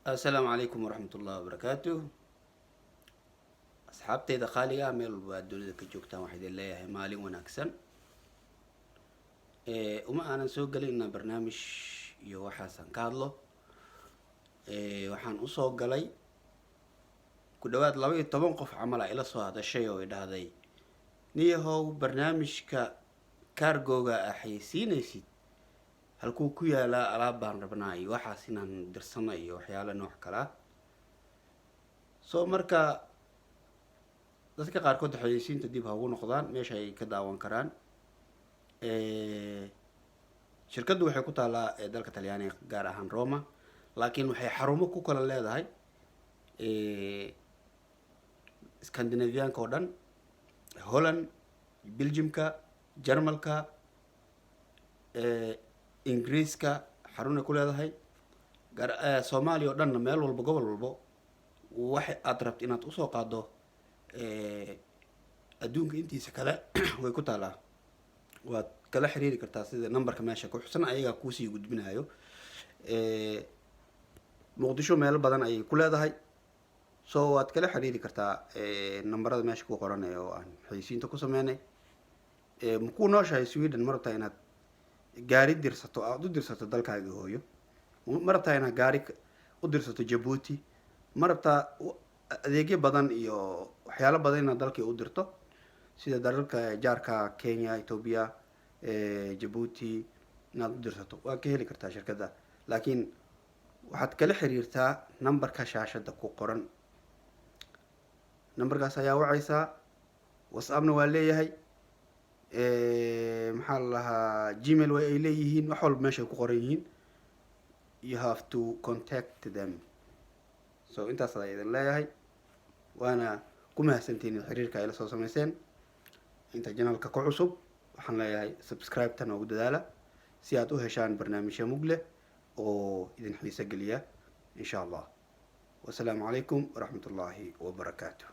Assalaamu calaykum waraxmat ullahi wabarakaatu. Asxaabteyda qaaliga ah, meel walba aad dunida ka joogtaan, waxaa idin leeyahay maalin wanaagsan. Uma aanan soo gelin inaan barnaamij iyo waxaasaan ka hadlo. Waxaan usoo galay ku dhawaad 12 qof camal a ila soo hadashay oo i dhahday: "Niyahow, barnaamijka cargo-ga a xayeysiinaysid halkuu ku yaalaa? Alaab baan rabnaa iyo waxaas inaan dirsano iyo waxyaalo nooc kale ah." So marka dadka qaarkood xayeysiinta dib ha ugu noqdaan, meesha ay ka daawan karaan. Shirkaddu waxay ku taallaa dalka Talyaaniga, gaar ahaan Roma, laakiin waxay xarumo ku kala leedahay Scandinavianka oo dhan, Holland, Belgiumka, Jarmalka, Ingiriiska xarunay ku leedahay, Soomaaliya oo dhanna, meel walba, gobol walbo waxa aad rabto inaad usoo qaado adduunka intiisa kale way ku taalaa. Waad kala xiriiri kartaa sida numberka meesha ku xusan, ayagaa kuusii gudbinayo. Muqdisho meelo badan ayay ku leedahay, so waad kala xiriiri kartaa nambarada meesha ku qoranay oo aan xayeysiinta ku sameynay. Makuu nooshahay Sweden? Ma rabtaa inaad gaari dirsato, aada u dirsato dalkaaga hooyo? Ma rabtaa inaad gaari u dirsato Jabuuti? Ma rabtaa adeegyo badan iyo waxyaalo badan inaad dalkii u dirto, sida dalalka jaarka, Kenya, Ethiopia, Jabuuti inaad u dirsato? Waad ka heli kartaa shirkadda, laakiin waxaad kala xiriirtaa numberka shaashadda ku qoran. Numberkaas ayaa wacaysaa. WhatsAppna waa leeyahay, maxaa la lahaa, Gmail way ay leeyihiin, wax walba meeshay ku qoran yihiin. You have to contact them. So intaas ayaa idin leeyahay, waana ku mahadsantihiin xiriirka ay la soo sameyseen. Inta channelka ku cusub waxaan leeyahay subscribe-ta noogu dadaala si aad u heshaan barnaamijyo mug leh oo idin xiiso geliya, insha Allah. Wasalaamu calaykum waraxmat ullaahi wabarakaatu.